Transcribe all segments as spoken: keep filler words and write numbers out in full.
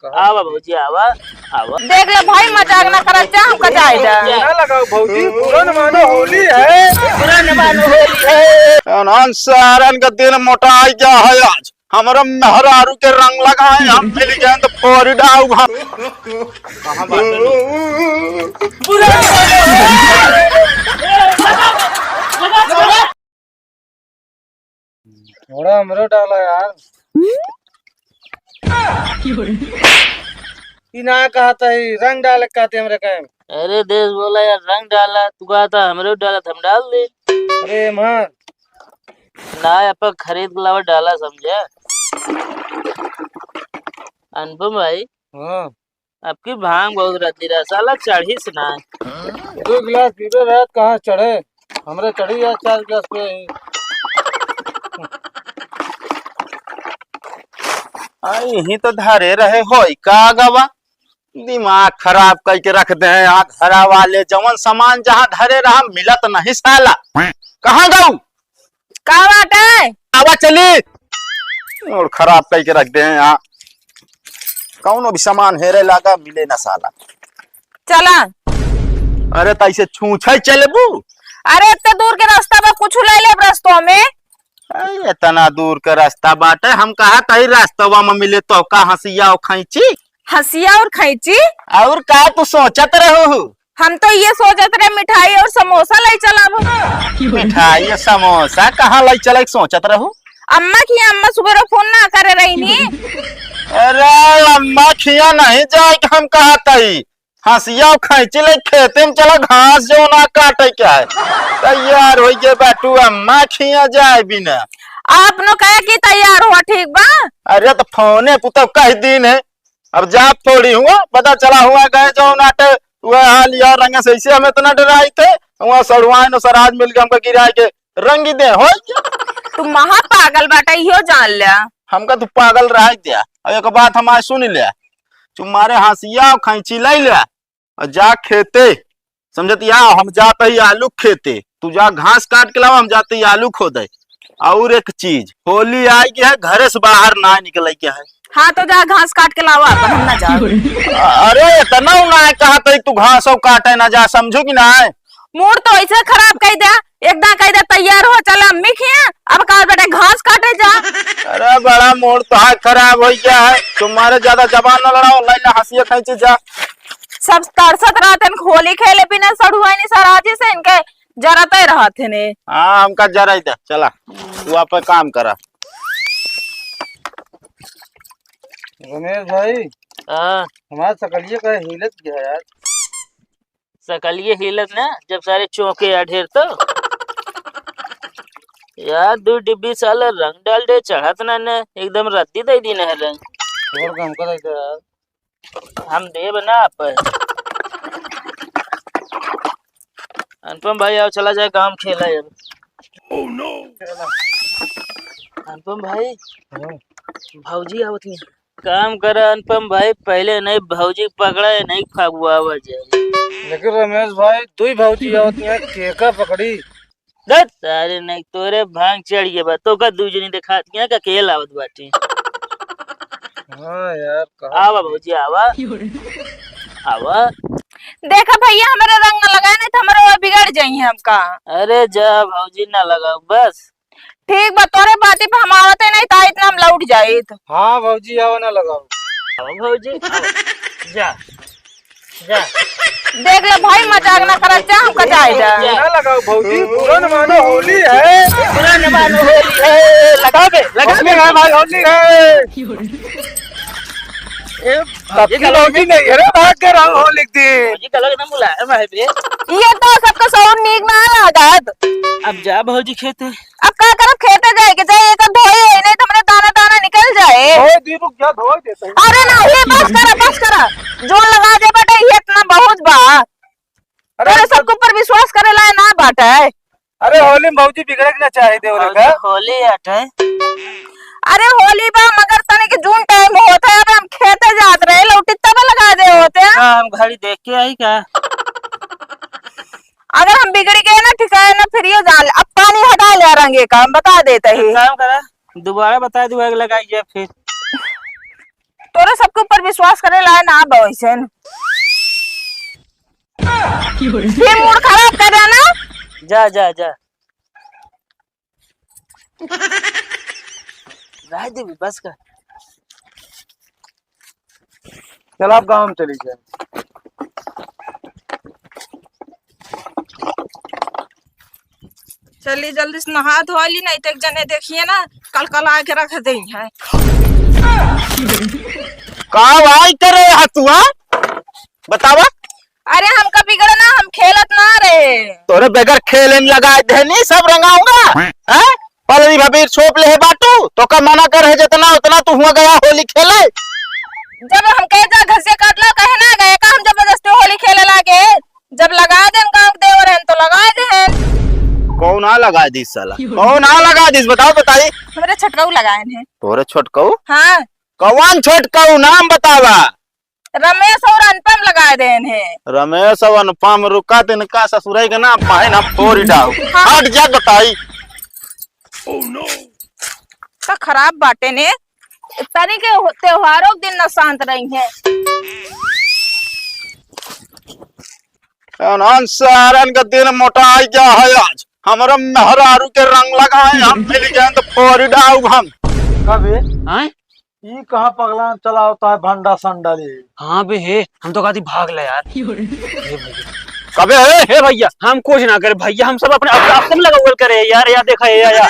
कहा। आवा भौजी, आवा, आवा। देख ले भाई, मजाक ना करत जा, हमका जाए दे। ना लगाओ भौजी, बुरा न मानो, होली है। बुरा न मानो, होली है। अनहन सारन का दिन मोटाई गया है आज। हमरा मेहरारू के रंग लगाए, हम मिल गए तो फोड़ डाउ हम। कहाँ बात है? बुरा न मानो। थोड़ा हमरो डाला यार। ई ना कहत ही, रंग डाले कहत ही हमरे के। अरे देश बोला यार, रंग डाला, तू कहत हा हमरो डाला, त हम डाल दे। अरे मार। ना, अपन खरीद के लावा डाला, समझे? अनुपम भाई। हाँ। अबकी भांग बहुत रद्दी रहा, साला चढ़िस ना। दो गिलास पीबे रहे, कहाँ चढ़े? हमरे चढ़ी आज चार गिलास पे ही। आ, यहीं तो धरे रहे होई का गवा? दिमाग खराब कइके रख दे हैं यहाँ घरा वाले। जवन सामान जहाँ धरे रहा, मिलत नहीं साला। कहाँ गऊ? का बाटे? आवा चली। मूड खराब कइके रख दे हैं यहाँ। कौनो भी सामान हेरे लागा, मिले ना साला। चला। अरे, त ऐसे छूछे चलबू? अरे, इतने दूर के रास्ता बा, कुछ ले लेब रस्तों में। अरे, इतना दूर के रास्ता बाटे, हम कहा तही रास्तवा में मिले तो का हंसिया और खैंची? हंसिया और खैंची? और का तू सोचत रहू? हम तो ये सोचत रहे मिठाई और समोसा लइ चलब। मिठाई और समोसा कहाँ लइ चले के सोचत रहू? अम्मा की, अम्मा सुबेरे फोन ना करे रही नी। अरे अम्मा खिया नहीं जाए के हम कहत हई। हंसिया और खैंची लइ खेते में चला, घास जो ना काटे के है। तैयार होइ गए बाटू अम्मा खिया जाए बिना। आप नो कहे कि तैयार हुआ, ठीक बा? अरे तो फोने पुतौ कह दीन है, अब जात थोड़ी हुआ, पता चला हुआ गए जो नाटे, वह हाल यार रंगे से ऐसे हम इतना डराई थे, वहाँ सड़ुआइन और सराज मिल के हमका गिराए के रंगी दे, हो गया। तू महा पागल बाटा, इहो जान ल्या। हमका तू पागल रह दिया। अब एक बात हमारी सुन ल्या, तू मारे हंसिया और खैंची ले ल्या, और जा खेते, समझत या, हम जात ही आलू खेते, तू जा घास काट के लावा, हम जात ही आलू खोदे। और एक चीज, होली आइ गया है, घरे से बाहर ना निकले के है। हाँ, तो जा घास काट के लावा अपन, हम ना जाब। अरे, इतना ना कहत ही, तू घास काटे ना जा, समझू कि ना? मूड तो ऐसे खराब कइ दे, एकदम कइ दे तैयार हो, चल अम्मी खिया, अब का बेटा घास काटे जा। अरे, बड़ा मूड तो खराब होइ गया है, तुम्हारे ज्यादा जबान ना लड़ाओ, लैला हंसिया खैंची जा। सब तरसत रहत हैं, होली खेले बिना सड़ुआइन सराजी से इनके जरते रहत हैं ने। हाँ, हमका जराई दे, चला, तू आप काम करा। रमेश भाई, हाँ। हमार सकलिए का हिलत गया यार। सकलिए हिलत ना, जब सारे चौंके आ ढेर तो। यार, दो डिब्बी साला रंग डाल दे, चढ़त ना, ना, एकदम रद्दी दे दी ना है रंग। छोड़ के हमको दे दे यार। हम देब ना आप। अनुपम भाई, आओ, चला जाए, गाँव में खेला है अब। अनुपम भाई, हाँ। भौजी आवत नहीं। काम करा अनुपम भाई, पहले नहीं भौजी पकड़ा है, नहीं फगुआवा जाए। लेकिन रमेश भाई, दुई भौजी आवत नहीं, केका पकड़ी? दस सारे नहीं, तोरे भांग चढ़ गए बा, तो का दू जनी दिखात के का खेल आवत बाटे। हाँ यार, कहा आवा भौजी, आवा। आवा। देखा भैया, हमरे रंग न लगाए, नहीं तो हमरे वो बिगड़ जाई है हमका। अरे जा भौजी, ना लगाओ बस। ठीक बा, तोरे बाती पे हम आवते नहीं, ता इतना हम लौट जाइत। हाँ भौजी, आवा ना लगाओ। आवा भौजी, आवा। जा। जा। देख ले भाई, मजाक ना करत जा, हमका जाए दे। ना लगाओ भौजी, बुरा न मानो, होली है। बुरा न मानो, होली है। लगा बे, लगा होली बे। है भाई, होली है। ए, ये सबकी गलत होली नहीं है रे, भाग के रहो होली के दिन। ये गलत ना बुलाया भाई बे। ये तो सबका साउंड नीक ना लागत। अब जा भौजी खेते। अब का करब, खेते जाए के चाहे, एक धोई है, नहीं तो हमरे दाना दाना निकल जाए। धोई दी, रुक जा, धोई देते हैं। अरे नहीं, बस करा, बस करा, जो लगा दे बेटा, ये इतना बहुत बा। अरे अरे तो सबके ऊपर विश्वास करे लायक ना बाटे। अरे होली में भौजी बिगड़े के ना चाहे देवरे और का। होली हटे। अरे होली बा, मगर तनी के जून टाइम होत है, अब हम खेते जात रहे, लौटी तब लगा दे होते हैं। हाँ, हम घड़ी देख के आई का? अगर हम बिगड़ गए ना, ठिकाए ना, फिर यो जान ले, अब पानी हटा ले रंगे का, हम बता देते ही। एक काम करा, दोबारा बता दो, आग लगाई जाए फिर। तोरे सबके ऊपर विश्वास करे लायक ना बा वैसे न। फिर मूड खराब कर रहा ना। जा, जा, जा। रह दे भी, बस कर। चल, आप गाँव में चली जाए। चली जल्दी से नहा धोआ ली, नहीं तो एक जने देखिए ना, कल कल आके रख दे हैं। का भाई करे है तू, हाँ? बतावा। अरे हमका बिगड़े ना, हम खेलत ना रहे। तोरे बगैर खेले में लगा देनी सब रंगाऊंगा, हैं? पलरी भबीर छोप ले है बाटू, तो का मना कर है जितना उतना तू हुआ गया होली खेले। जब हम कहे जा घर से काट लो, कहे ना गए का, हम जबरदस्ती होली खेले लागे। जब लगा देन गाँव के देवर हन तो लगा देन। कौन आ लगा दिस साला? कौन आ लगा दिस? बताओ, बताई। हमरे छोटकऊ लगाए हैं। तोरे छोटकऊ? हाँ। कौन छोटकऊ? नाम बतावा। रमेश और अनुपम लगाए देन हैं। रमेश और अनुपम, रुका, तो इनका ससुराई के ना पाइन हम तोड़ ही डाल। हाँ। हट जा, बताई। तो खराब बाटे ने, तनी के हो-, त्योहारों के दिन न शांत रही हैं। अनहन सारन के दिन मोटाई गया है आज। हमरा मेहरारू के रंग लगाए, हम मिल गए तो फोड़ डाउब हम। कबे? आय? ई कहाँ पगलान चला होता है भंडा संडा ले? हाँ बे हे, हम तो कहती भाग ले यार। हे भैया। कबे हे? हे भैया, हम कुछ ना करे भैया, हम सब अपने, अपने, अपने लगावल करे यार, या देखा, या, या,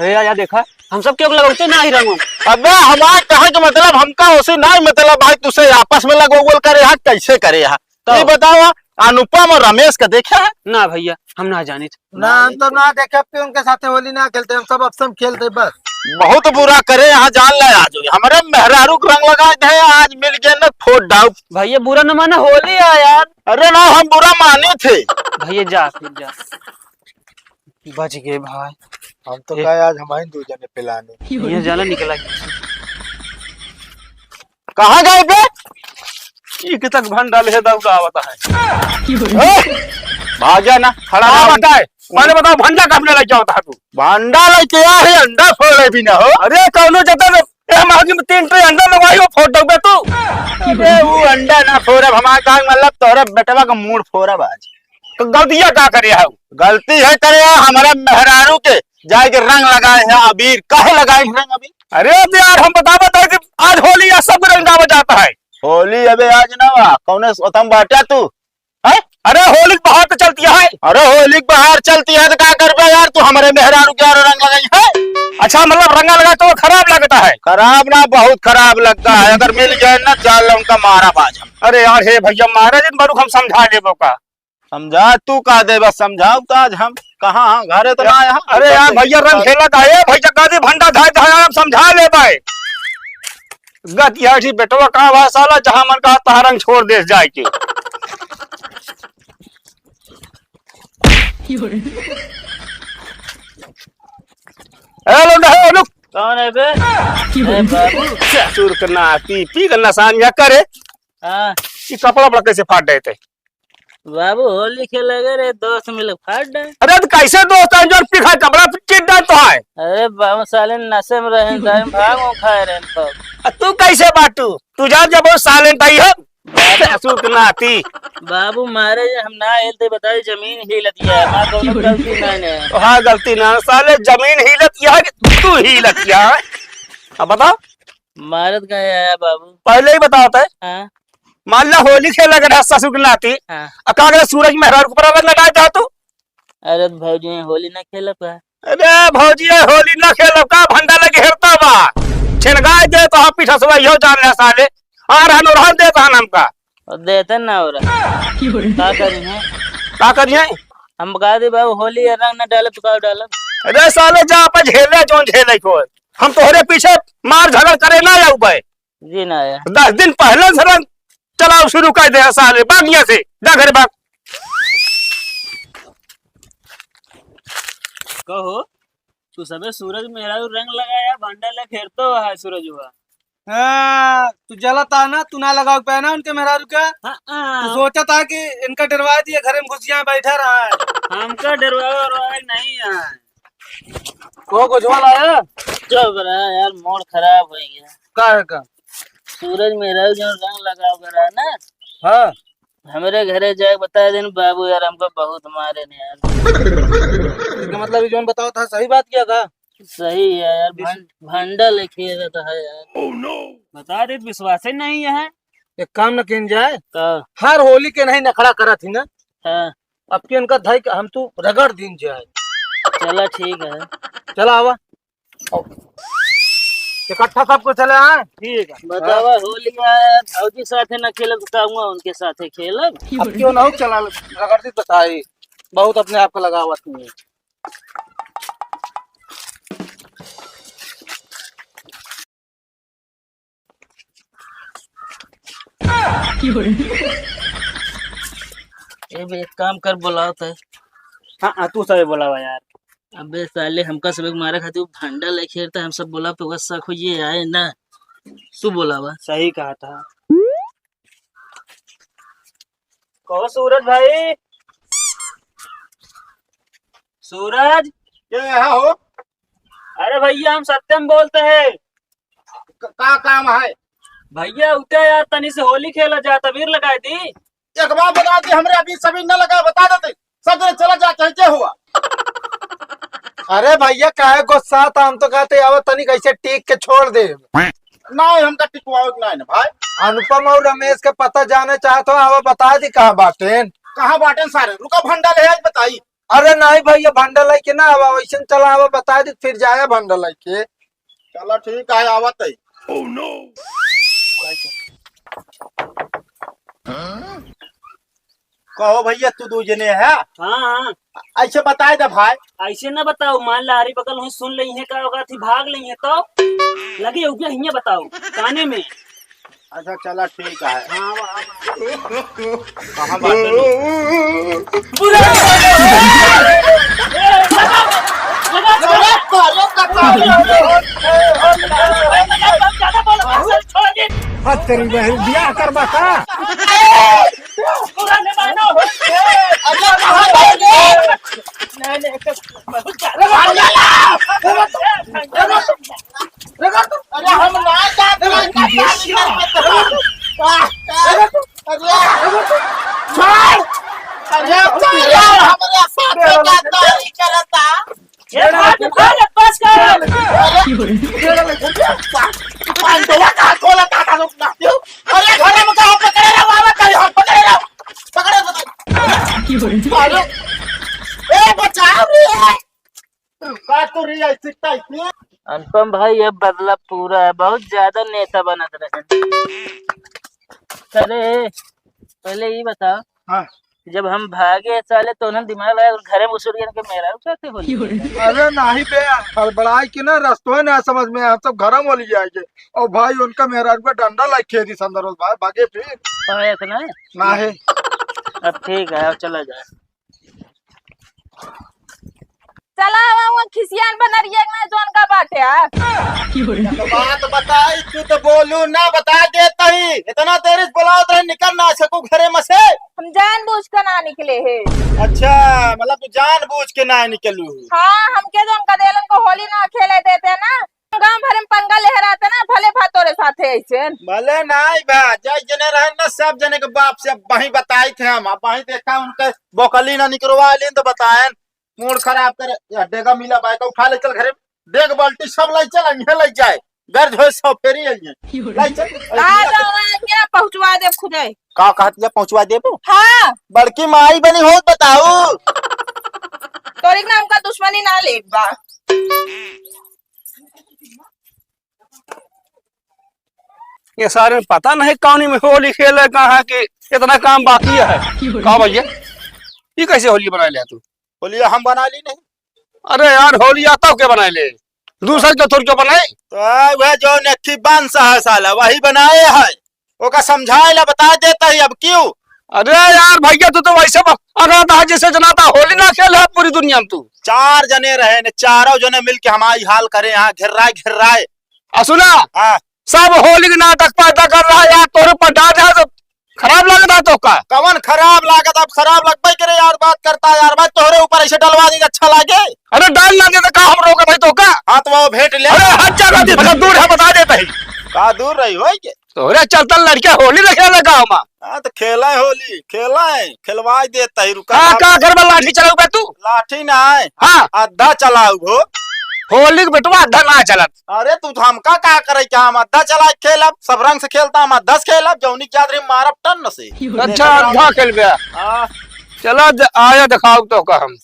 या, या देखा, हम सब क्यों लगावते ना ही रंग। अबे हमार कहे के मतलब, हमका उसे ना मतलब भाई, तुसे आपस में लगावल करे हा, कैसे करे हा? तो ये बताओ, अनुपम और रमेश का देखे है? ना भैया, हम ना जानित। ना, हम तो ना देखे, अब उनके साथे होली ना खेलते, हम सब अपसम खेलते बस। बहुत बुरा करे यहाँ, जान ले आज। हमरे मेहरारू के रंग लगाए थे, आज मिल गए ना, फोड़ डाउब। भैया बुरा न माना, होली आ यार। अरे ना, हम बुरा माने थे। भैया जा, फिर जा। बच गए भाई। हम तो ए। कहे आज हमारे दो जने पिलाने। ये जाला निकला। कहाँ गए बे? ई के तक भंडा ले दौड़ावत है। ए, भाग जा ना, खड़ा का रहो। बताए? पहले बताओ, भंडा कब ले लेके आवत है तू? भंडा लेके आ है, अंडा फोड़े भी ना हो। अरे, कौनो जतन, ए, महंगी में तीन ट्रे अंडा मंगवाई हो, फोड़ दौबे तू। अरे, वो अंडा ना फोड़ब, हमार गाँव मतलब तोहरे बेटवा का मूड़ फोड़ब आज। तो गलतिया का करे है? गलती है करे है हमारा मेहरारू के, जाए के रंग लगाए हैं अबीर। काहे लगाए हैं रंग अबीर? अरे तो यार, हम बतावत है कि आज होली या सब रंग गावा जाता है। होली अबे आज ना बा, कौने सोतम बाटा तू? हैं? अरे होली के बहार तो चलती है। अरे होली के बहार चलती है तो का करबे यार, तू हमारे मेहरारू के यार रंग लगाई है? अच्छा, मतलब रंगा लगा तो खराब लगता है? खराब ना, बहुत खराब लगता है। अगर मिल जाए ना, जान लो उनका मारा बाज हम। अरे यार, हे भैया, मारे जिन बरुक हम समझा लेबो का। समझा, तू का दे, बस समझाओ तो आज हम कहाँ, हाँ, घरे तो ना आया। अरे यार भैया, रंग खेला था, ए भैया, गादी भंडा धाय धाय, हम समझा ले भाई। गत यह जी बेटवा कहाँ बा साला, जहाँ मन कहा तहाँ रंग छोड़ दे जाए के। ए लौंडा, ए लुक। कौन है बे? ए बाबू। ससुर के नाती, पी के नशा में करे। हाँ। ये कपड़ा वपड़ा कैसे फाड़ देते? बाबू, होली खेले गए रहे, दोस्त मिले फाड़ डाल। अरे, तो कैसे दोस्त है जो पीखा कपड़ा चिट डालता है? अरे बाबू, साले नशे में रहे, दारू भांग वो खाए रहे तो। आ, तू कैसे बाटू? तू जान जब वो साले ताई है, बाबू। ससुर के नाती। बाबू, मारे जे हम ना आयल थे, बताई, जमीन हिलत है, हमार कौनो गलती नहीं है। तो हाँ, गलती ना, साले जमीन हिलत है कि तू हिलत है? अब बताओ। मारत का आया बाबू। पहले ही बताओ तय। हाँ। मान ला होली खेले गए रहा ससुर के नाती। हाँ। आ का गए सूरज मेहरारू के ऊपर रंग लटाए था तू? अरे भौजी, होली ना खेलब का? अरे भौजी, होली ना खेलब का? भंडा लगे हेरता बा। छिनगाए दे तो हम पीछा से वही हो जान ले साले। आ रहन और हम दे तहन हमका। और देते ना हो रहा। का करी है? का करी है? हम कहा दे बाबू, होली है, रंग ना डालब तो का डालब? अरे साले जा अपन झेले जोन झेले को। हम तोहरे पीछे मार झगड़ करे ना जाऊ बे। जी ना आया। दस दिन पहले से रंग चलाओ शुरू कर दे साले, भाग यहाँ से, जा घरे भाग। कहो, तू सबे सूरज मेहरारू रंग लगाया, भंडा ले घेरतो है सूरज हुआ। हाँ, तू जलत आ ना, तू ना लगाओ पाए ना उनके मेहरारू का। हाँ, हाँ। तू सोचा था कि इनका डरवा दिया, घर में घुसिया बैठा रहा है। हमका डरवा नहीं है। को गोजवा लाया? चुप रहा यार, मूड खराब हो गया। का है का? सूरज मेहरारू जौन रंग लगाव करा ना, हाँ। हमरे घरे जाए बता देन, बाबू यार हमको बहुत मारे ने यार। इसका मतलब ये जौन बताओ था, सही बात किया था? सही है यार, विश- भं-, भंडल है खेलत है यार। बता दे, विश्वास ही नहीं है। एक काम न किन जाए, का? हर होली के नहीं नखड़ा करत ही ना, हाँ। अब के इनका धाई के हम तू रगड़ दीन जाए। चला ठीक है। चला आवा। इकट्ठा सबको चले आए। ठीक है। बतावा, होली आया, भौजी साथे ना खेलब, तो कहूँगा उनके साथे खेलब। अब क्यों ना हो, चला रगड़ दी बताई, बहुत अपने आप को लगावत नहीं है। ए बे, एक काम कर, बोलाओ तो। हाँ, हाँ, तू सबे बोलावा यार। अबे साले, हमका सबे मारे खातिर वो भंडल है खेलता, हम सब बोला पे ओकर शक हो ये आए ना। तू बोलावा। सही कहा था। कहो सूरज भाई, सूरज। ये यहाँ हो? अरे भैया, हम सत्यम बोलते हैं। क-, का काम है? भैया, उठा यार, तनी से होली खेला जात, अबीर लगाई दी। एक बार बता दी, हमरे अबीर सबीर न लगा, बता देते, सब जने चला जा, चाहे जे हुआ। अरे भैया, काहे गुस्सा था? हम तो कहते, आवा तनी कैसे टीक के छोड़ दे। नहीं, हमका टिकवाओ के नहीं ना भाई। अनुपम और रमेश के पता जाने चाहत हो, आवा बता दी कहाँ बाटेन। कहाँ बाटेन सारे? रुका, भंडल है, आज बताई। अरे नहीं भैया, भंडल है कि ना, आवा वैसे चला, आवा बता दी, फिर जाया भंडल है के। चला ठीक है, आवत है। कहो भैया, तू दू जने है? हाँ, हाँ। ऐसे बताए दे भाई। ऐसे ना बताओ, मान ला हरी बगल हुई सुन लेइहैं का होगा थी, भाग लेइहैं तो लगे उगे हियाँ बताओ काने में। अच्छा चला ठीक है। हाँ, हाँ, हाँ। कहाँ बात है? पूरा अरे, अरे, अरे, ज्यादा बोल, छोड़ दे। हद करी बहन, बियाह करबा का? पूरा जमाना हो। अरे, कहाँ भाग गए? नहीं, नहीं, तो बहुत ज्यादा बोल। अरे, हम ना जाते हैं, अरे, अरे, छोड़। अरे, छोड़ यार, हमारे साथ में गद्दारी करता। ये बात बस कर। अरे, पांडवा का खोला था, था लोग ना। अरे, घर में का पकड़े रहो, आवा कहीं हम पकड़े रहो। पकड़े, पकड़े। अरे, ए, बचाओ रे। का तो रे, ऐसे टाइप में। अनुपम भाई, अब बदला पूरा है, बहुत ज्यादा नेता बनत रहे। अरे, पहले ये बता, हाँ। जब हम भागे साले तो उन्हें दिमाग लगा घरे में घुसुर गए के मेहरारू साथे होली। अरे नाही बे, हड़बड़ाई के ना रस्तवा ना समझ में, हम सब घर में होली जाएंगे। और भाई उनका मेहरारू का डंडा लाइक खेदी संदर भाई भागे फिर। हाँ, इतना है? नाही। अब ठीक है, अब चला जाए। चला आवा, वहाँ खिसियान बनरिया के ना जौन का बाटे, आ। एक बात बताई, तू तो बोलू ना, बता देता ही। इतना देर से बुलावत रहे, निकल ना सकू घरे में से। हम जानबूझ के ना निकले हे। अच्छा, मतलब तू जानबूझ के ना निकलू। हाँ, हमके जौन का देलन को होली ना खेले देते ना, गांव भर में पंगा लहराते ना, भले भा तोरे साथे ऐसे। भले नाई बा, जय जने रहन ना, सब जने के बाप से अब वहीं बताई थे हम, अब वहीं देखा उनके बोकली ना निकरवा लेन तो बताएन। मूड खराब करे, या डेगा मिला बाइक उठा ले चल घरे, डेग बाल्टी सब लाई चल, इहे लाई जाए, गर्ज होए सब फेरी आई है। लाई चल। आ जाओ, आ गया, पहुंचवा दे खुदे। का कहत या पहुंचवा देबू? हाँ। बड़की माई बनी हो बताऊ। तोरी के नाम का दुश्मनी ना लेत बा। ये सारे पता नहीं कौन में होली खेले कहाँ के, इतना काम बाकी है। का भैया, ये कैसे होली बनाए ले तू? होलिया हम बना ली नहीं। अरे यार, होलिया तब के बनाए ले, दूसर के थोड़ के बनाए। तो वह जो नेकी बंस है साला, वही बनाए है। ओका समझाए ला, बता देता ही अब क्यों। अरे यार भैया, तू तो वैसे ब-, अनाथ है, जैसे जनाता होली ना खेल है पूरी दुनिया में तू। चार जने रहे ने, चारों जने मिलके हमारी हाल करे यहाँ, घेर्राए घेर्राए। आ सुना, हाँ। सब होली के नाटक पैदा कर रहा है यार, तोरे पर डाल रहा है तो खराब लागत है तो का? कवन खराब लागत, अब खराब लगबे करे यार, बात करता है यार, मैं तोहरे ऊपर ऐसे डलवा दी, अच्छा लागे? अरे डाल ना दे तो का हम रोकत है तो का? हाँ तो वो भेंट ले। अरे हट जा, बता दे, बता, दूर है, बता देता ही। का दूर रही होई के? तोहरे चलता लड़के होली देखे लगा हम। हाँ, तो खेला है होली, खेला है, खेलवाई देता ही, रुका हाँ, ना। का करबा, लाठी चलाऊ बे तू? लाठी ना है। हाँ। अद्धा चलाऊ हो। होली के बेटवा अद्धा ना चलत। अरे, तू हमका का करे, क्या हम अद्धा चला के खेलब? सब रंग से खेलता, हम अद्धा से खेलब, जौनी के याद रही मारब टन से। अच्छा, अद्धा खेलबे। हाँ। चला, द-, आया देखाऊ तो का हम।